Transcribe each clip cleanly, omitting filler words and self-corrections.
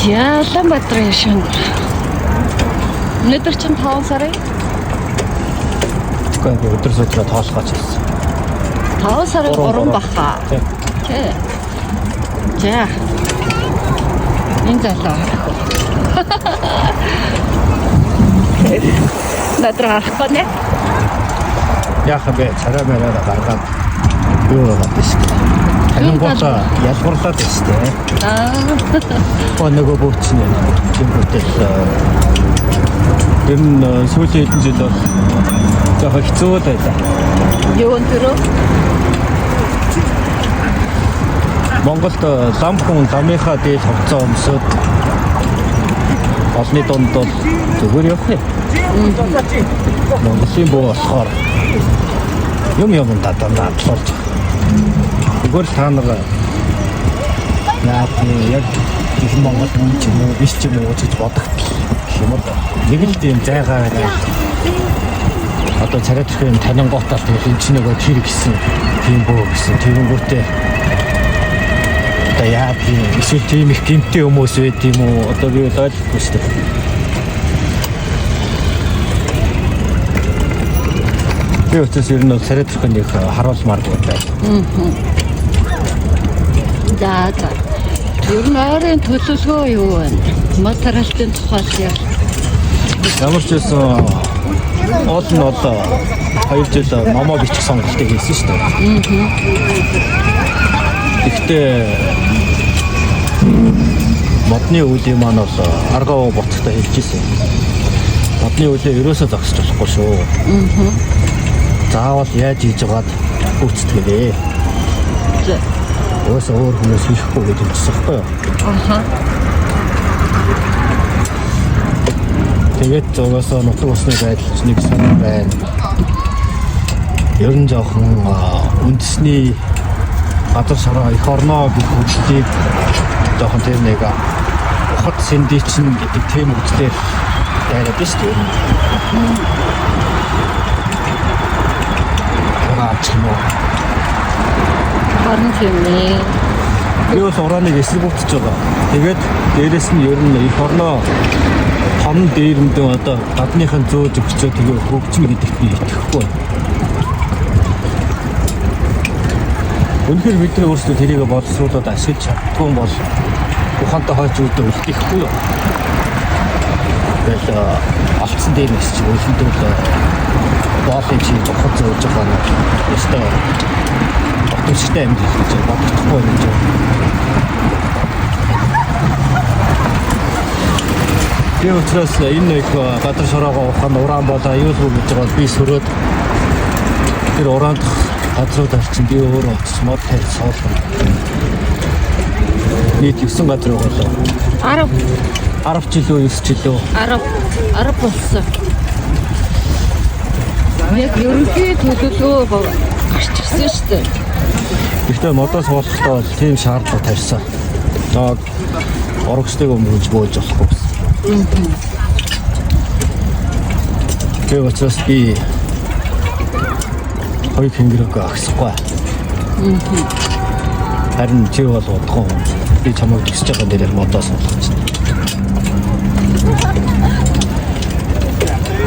За, Улаанбаатарын шөнө. Өнөөдөр чинь 5 сарын Тэгэхгүй би өдөр сөдрөө тоолох гэж хэлсэн. 5 сарын 3 баха. Тий. Тий. За. Энэ залуу харах уу? Надраа харахгүй нэ. Яах юм бэ? Царай мэрээ гаргаад юу болоод байна шүү. Танингуудаа ялгуурлаад байна шүү дээ. Аа. Оо нөгөө бөөцсөн юм. Тэнгүүтэл ер нь сүүлийн хэдэн жил бол жоохон хэцүү л байлаа. Юу өнтөрөө? Монголд лам хүн ламынхаа дээл хувцас өмсөд олны дунд бол зүгээр явах юм. Монголын бөө болохоор юм юм дадаа надлуулж. Зүгээр л та нар наад яг их Монгол хүн ч юм уу биш ч юм уу гэж бодогдол гэх юм уу. Нэг л тийм зайгаа байна. Одоо царай төрхийн танингуутаа тэгэл энэ ч нөгөө тэр гэсэн тийм бөө гэсэн тэгэнгүүтээ одоо яа тийм эсвэл тийм их гэмтэй хүмүүс байд юм уу, одоо би бол ойлгохгүй шүү дээ. Би учраас ер нь бол царай төрхийн их харуулмааргүй байна. За за. Ер нь ойрын төлөвлөгөө юу вэ? Мод таралтын тухай яа. Ямар ч байсан уул нь бол 2 жил номоо бичих сонголтыг хийсэн шүү дээ. Гэхдээ модны үеийн маань бол аргаа ботхтой хэлж ирсэн. Модны үлээ ерөөсөө зогсож болохгүй шүү. Заавал яаж хийж байгаад гүйцэтгэрээ. За. Угаасаа өөр хүмүүс хийхгүй гэж хэлчихсэн байхгүй юу? Аха. Тэгээд угаасаа нутаг усны байдал ч нэг сонир байна. Ер нь жоохон үндэсний газар шороо эх орноо гэх үзлийг жоохон тэр нэг ухад сэндий чинь гэдэг тийм үзлээр дайраад байна шүү дээ. Хаач юм уу? Харин тийм ээ. Би бас урааныг эсэргүүцэж байгаа. Тэгээд дээрэс нь ер нь эх орноо том дээрэндээ одоо гадныхан зөөж өгчөө тэгээ хөгжинэ гэдэгт би итгэхгүй байна. Үнэхээр бид нар өөрсдөө тэрийг боловсруулад ашиглаж чаддгүй бол ухаантай хойч үүдээ үлдээхгүй юу? Тэгэл олцсон дээр нэс чи үлдэл боолын чи ухад зөөж байгаа нь ёстой огтомшигтэй амьдрал гэж бодохдохгүй юм чинь. Би учраас энэ нэг газар шороогоо ухаан уран болоо аюулгүй гэж байгаа бол би сөрөөд тэр ураанд газруудаар чинь би өөрөө очиж мод тавьж суулгана. Нийт 9 газар байгаа 10 10 жил үү 9 жил үү? 10 болсон. Яг ерөнхий төлөвлөгөө гарчихсан шүү дээ. Гэхдээ модоо суулгахдаа бол тийм шаардлага тавьсан. Наад урагшлыг өмгөж бууж болохгүй гэсэн. Тэгээ учраас би хоёр хингэрэг агсахгүй. Харин чи бол удахгүй. Би чамайг төсөж байгаа дээрээ модоо суулгах чинь.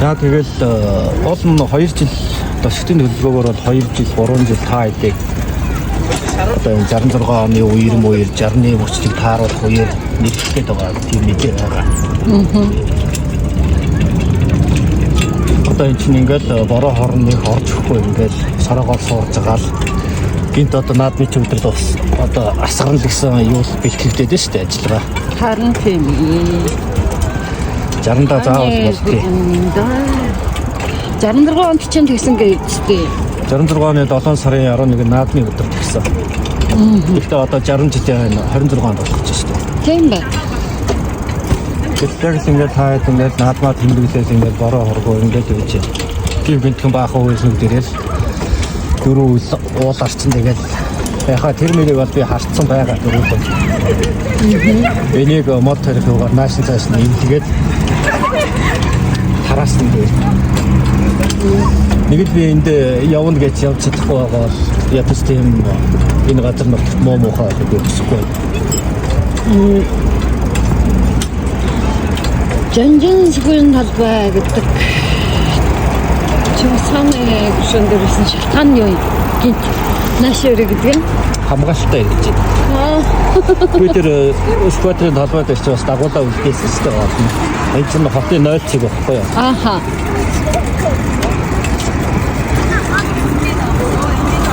За тэгэл уул нь 2 жил тосгтын төлөвлөгөөгөөр бол 2 жил 3 жил та хэдийг одоо энэ 66 оны үер мууер 61 хүчлийг тааруулах үеэр нэрлэх гээд байгаа тийм мэдээ байгаа. Одоо энэ чинь ингээл бороо хорныг орж өгөхгүй ингээл шороогоор суурж байгаа л гинт одоо наадмын чи өдрөл бас одоо асгарна гэсэн юу бэлтгэгдээд байна шүү дээ ажиллагаа. Харин тийм ээ. 60-даа заавал болтыг. 66 онд чинь тэгсэн гэжтэй. 66 оны 7 сарын 11 наадмын өдөр тэгсэн. Гэхдээ одоо 60 жилийн 26 онд болох гэж шүү дээ. Тийм ба. Тэгэхээр л ингээд та хэд ингээд наадмаа тэмдэглээл ингээд бороо хоргоо ингээд явж байна. Тийм гэнтгэн баахан үйлсүүд дээрэл дөрөв үйл уул арчин тэгэл яхаа тэр мөрийг бол би харцсан байгаа дөрөв. Энийг мод тарихыгаар нааш цааш нь имлэгээд тараасан дээр. Нэг л би энд явна гэж явж чадахгүй байгаа бол ядаж тийм энэ газар нутагт муу муухай байхыг би хүсэхгүй байна. Жанжин талбай гэдэг Чингисхааны гүшүүн дээрсэн шалтгаан нь юу юм? Гинт нааш өрөө гэдэг нь Хамгаалалттай гэж байна. Би тэр Сүхбаатарын талбай дээр чи бас дагуулаа үлдээсэн шүү дээ гол нь. Энэ чинь хотын 0 цэг байхгүй юу? Ааха.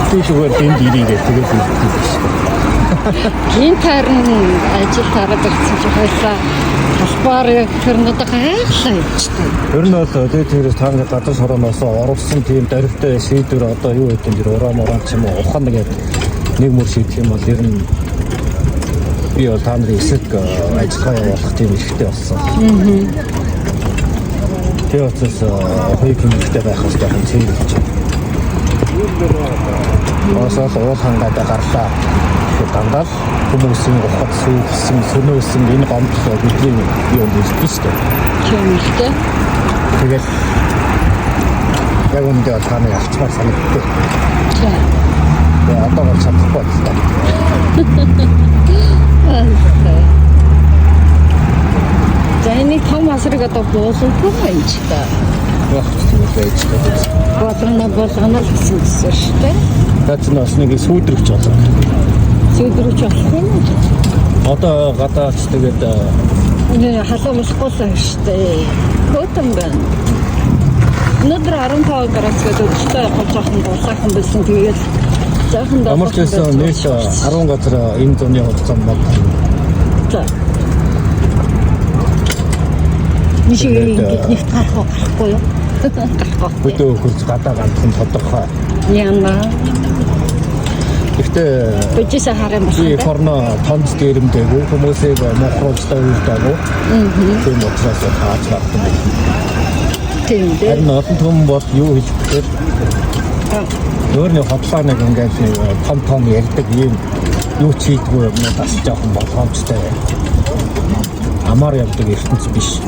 Би зүгээр энд ирээ гэх тэгээд үлдээсэн шүү дээ. Гинт харин ажил тараад ирсэн чи хоёлаа талбаар яг тэр надад гайхлаа явчихдаг. Ер нь бол тэгээд тэрээс та нар газар сороноос оруулсан тийм дөрвтэй шийдвэр одоо юу гэдэг нь тэр ураа мураа ч юм уу ухаан нэгээд нэг мөр шийдэх юм бол ер нь би бол та нарын эсрэг ажиллагаа явуулах тийм эрхтэй болсон. Тэр учраас хоёул хэмжээтэй байх хэрэгтэй юм цэвэрлэж байна. Осол уул хангайдаа гарлаа. Тэгэхээр дандаа л хүмүүсийн ухад сүйсэн, сөнөөсөн энэ гомдол бидний юм ирдэг шүү дээ. Тийм л дээ. Тэгэл яг үүндээ бол та нарыг авчмаар санагддаг. Тийм. Тэгээ одоо бол чадахгүй л та. За энэ том асрыг одоо буулгах юм чи та. Яг ч тийм байж байгаа. Болгоно болгоно л гэсэн гэсэн шүү дээ. Наад чинь бас нэг сүүдрэгч болоо. Сүүдрэгч болох юм уу? Одоо гадаач тэгээд Нэ халуун болохгүй л шүү дээ. Хөтөн байна. Өнөөдөр 15 градус гэдэг өдөртөө яг жоохон дулаахан байсан. Тэгээд жаахан ямар ч байсан нийт 10 газар энэ зуны хугацаанд мод. За. Нэг ингэж нэгт гарах уу гарахгүй юу? Гарахгүй. Хөдөө хөрч гадаа ганцхан тодорхой. Яна. Гэхдээ Божисаа харан би болох. корно тонц дээрэмдээгүй хүмүүсийг мухруулжтай үйлдээгүй. Тийм учраас тааж гардаг. Тийм дээ. Харин олон түмэн бол юу хэлэх гэхээр өөр нэг хотлоо нэг ингээд нэг том том ярьдаг ийм юу ч хийдгүй юмнууд бас жоохон болгоомжтой байна. Амар явдаг ертөнц биш.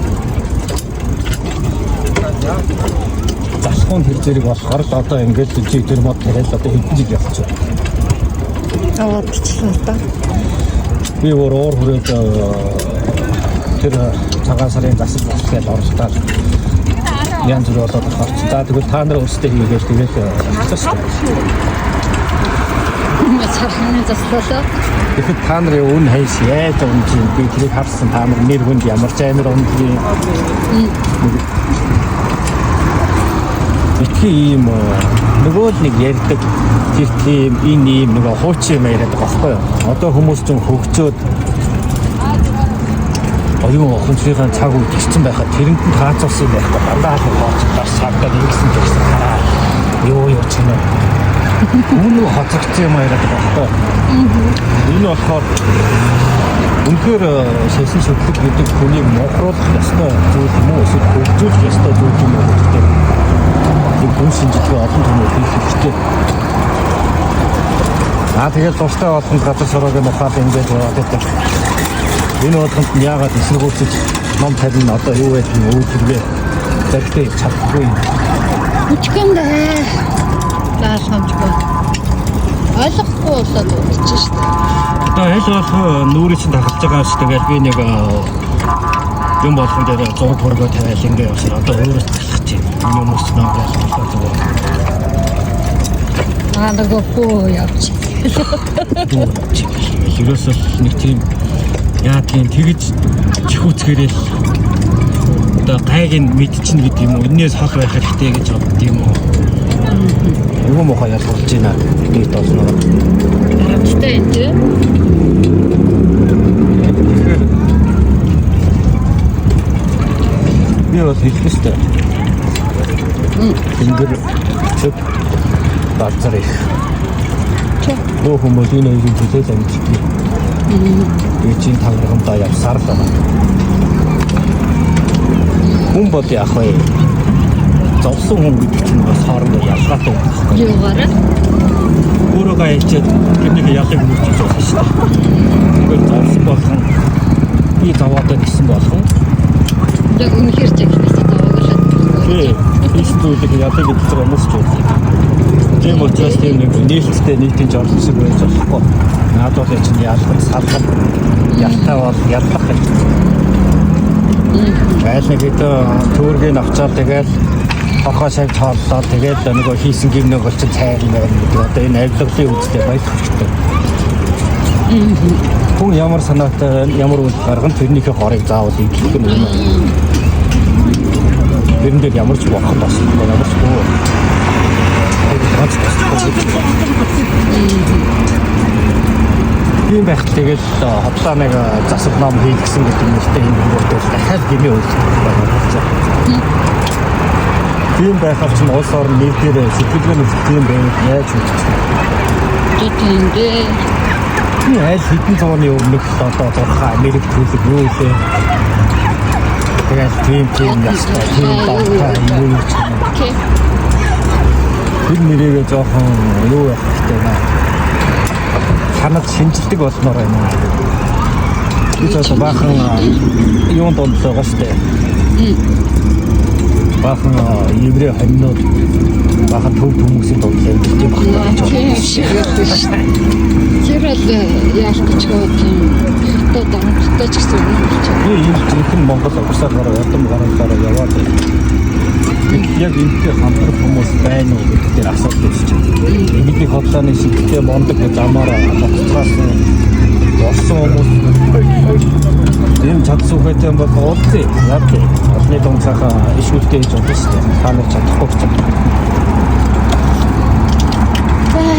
Залхуун тэр зэрэг болохоор л одоо ингээд л чи тэр мод тариал одоо хэдэн жил явчих. Аваад бичлээ та. Би өөр уур хүрээд тэр цагаан сарын засаг болчиход оролтоод янз бүр болоод орчих. За тэгвэл та нар өөрсдөө хийгээл тэгэл болчихсон шүү дээ. Царханы заслалаа. Тэгэхэд та нарын үн хайс яаж унж юм би тэрийг харсан та нар нэр хүнд ямар ч амир ундгийн. Битгий ийм нөгөө л нэг ярьдаг тэр тийм энэ ийм нөгөө хуучин юм яриад байгаа байхгүй юу? Одоо хүмүүс ч хөгжөөд оюун ухамсарын цаг үед ирсэн байхад тэрэнд нь таацуулсан юм байхгүй дандаа л хооч дарс хагдаад ингэсэн тэгсэн хараа юу юу ч юм Үүнүү хоцогдсон юм яриад байгаа байхгүй юу? Энэ болохоор үнэхээр шашин шүтлэг гэдэг хүнийг мохруулах ёстой зүйл юм уу эсвэл хөгжүүлэх ёстой зүйл юм уу гэдэгт нэг гүн шинжилгээ олон түмэн хийх хэрэгтэй. Аа тэгээд дуртай болгонд газар сороог нь ухаал ингээд яваад байдаг. Энэ болгонд нь яагаад эсэргүүцэж ном тарина одоо юу байдгийг үүдэргээ зэрэгтэй чадахгүй юм. Өчгөн дээ. Заалгамжгүй. Ойлгохгүй болоод удчих шүү дээ. Одоо аль болох нүүрийг чинь тахалж байгаа шүү. Тэгээд би нэг юм болгон дээр зураг хөргөө тавиал ингээ явсан. Одоо өөрөөс талах чинь. Энэ хүмүүс ч ном байлгаа зүгээр. Аа нөгөө бөө явчих. Ерөөсөө нэг тийм яадгийн тэгж чихүүцгэрэл одоо гайг нь мэдчихнэ гэдэг юм уу? Энээс хол байх хэрэгтэй гэж бодд юм уу? Юу муухай ялгуулж байна. Нийт олноо. Харамсалтай юм тий. Тэгэхээр би бол хэлэх ёстой. Тэнгэр цөп базар их. Нөө хүмүүс энэ хоёрын төлөө л амьддаг. Би чинь таврагандаа явсаар л байна. Хүн бол яах вэ? Зовсон хүн гэдэг чинь бас хоорондоо ялгаатай юм байхгүй. Юугаараа? Өөрөөгөө ячаад тэрнийг ялыг мөрчиж болно шүү дээ. Тэгвэл зовсон болгон би зовоод байна гэсэн болгон Яг үнэхээр ч ихнээс зовоог л. тий хийсэн зүйлийг ялыг гэж байгаа хүмүүс ч байна. Тийм учраас тийм нэг нээлттэй нийтийн жорлол шиг байж болохгүй. Наад бол чинь ялах салгах ялтай бол яллах гэж. Айл нэг хэдэн төгрөгийг авчаад тэгэл хорхоо шавж хооллоо, тэгэл нөгөө хийсэн гим нэг бол чинь цайрна байна гэдэг. Одоо энэ авилгалын үзлээ баялах хэрэгтэй. Хүн ямар санаатай байна, ямар үйл гаргана, тэрнийхээ хорыг заавал эдлэх нь үнэ. Тэрэн дээр ямар ч бурхан тослохгүй, ямар ч бүү. Ганц тослохгүй. Тийм байхад тэгэл хотлоо нэг засаг ном хийлгсэн гэдэг нэртэй юм бүрдэл дахиад гэмээ үйлдэх байна. Тийм байхаар чинь улс орн нэг дээр сэтгэлгээ нөхцөл тийм байвал яаж мэдчих вэ? Тийм дээ. Би аль хэдэн зууны өмнөх л одоо зурхаа Америк төлөв юу лээ. Тэгэл тийм тийм ястай, тийм давтай юу ч юм. Окей. Тэр нэрээгээ жоохон юу явах хэрэгтэй нэ. Санал шинжилдэг болмоор байна. Би ч одоо баахан юун дунд л байгаа штэ. Баахан еврей хонинууд, баахан төв хүмүүсийн дунд л амьдарч юм байна гэж Тийм шиг байдаг шүү дээ. Тэр л яах гэж гоо тийм хятад амттай ч гэсэн юм болчих. Би энэ жинхэнэ Монгол угсаар гараа ядам гаралаараа яваад байна. Гэтэл яг энэтэй хамтрах хүмүүс байна уу гэдэг дээр асуудал үүсэж байна. Бидний хотлооны шигтэй мондөг замаараа ботцоос орсон хүмүүс ийм чадсан үхээтэй юм бол уулзъя. Яг тийм. Олны дунд сайхан иш үлдээ хийж болно шүү дээ. Та нар чадахгүй ч юм.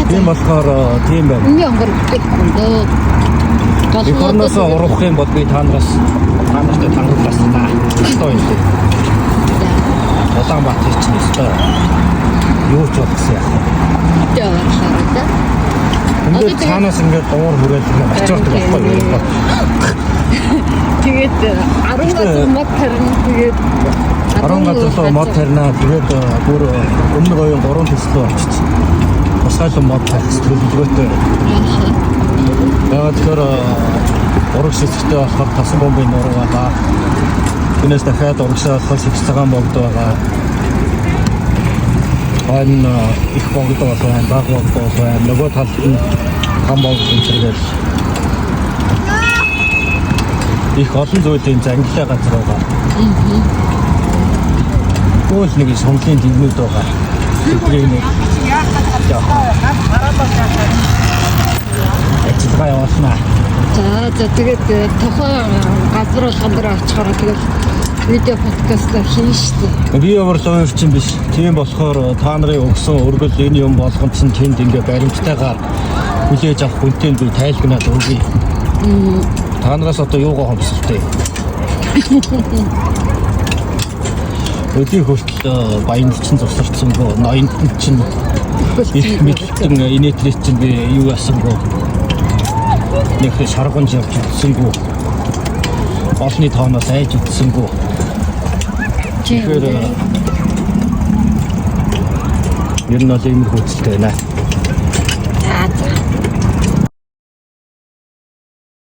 Тийм болохоор тийм байна. Миний онгор бүтэхгүй дөө. Эх орноос урах юм бол би та нараас та нартай тангалаасна. Өстой юм дээ. Улаанбаатар чинь өстой. Юу ч болгосон яах вэ? Яваалаа да. Ингээд цаанаас ингээд дуур хүрээд ингээд очиордог байхгүй юу? Тэгээд 10 газар мод тарина. Тэгээд 10 газар руу мод тарина. Тэгээд бүр өмнө гоён 3 төслөө очиж тусгайлан мод тарих төлөвлөгөөтэй. Яг тэгэхээр урагш хэсэгтэй болохоор тасан бомбын нуруу байгаа. Тэрнээс дахиад урагшаа болохоор сэгс цагаан богд байгаа. Хойно их богд бол байна, баг богд бол байна. Нөгөө талд нь хам богд энэ төргээл их олон зүйлийн зангилаа газар байгаа. Көөл нэг сунлын дивнүүд байгаа. Тэднийг нэг ажиллагаа явуулнаа. За за, тэгээд тухайн газар болгон дээр очихоор тэгэл видео подкаст хийн штэ. Би ямар лawyer чинь биш. Тийм болохоор та нарын өгсөн өргөл энэ юм болгон чинь тэнд ингээ баримттайгаар хүлээж авах хүнтэй би тайлгнаад өгье. Та нараас одоо юугаа хомсолтой? Өдий хүртэл баянд чинь зурсарчсангүй, ноёнд чинь их мэдлэн инээтрээ чинь би юу ясангүй. Нэг шаргамж явж үзсэнгүй. Олны тооноос айж үзсэнгүй. Тэгэхээр ер нь бол иймэрхүү үзэлтэй байна.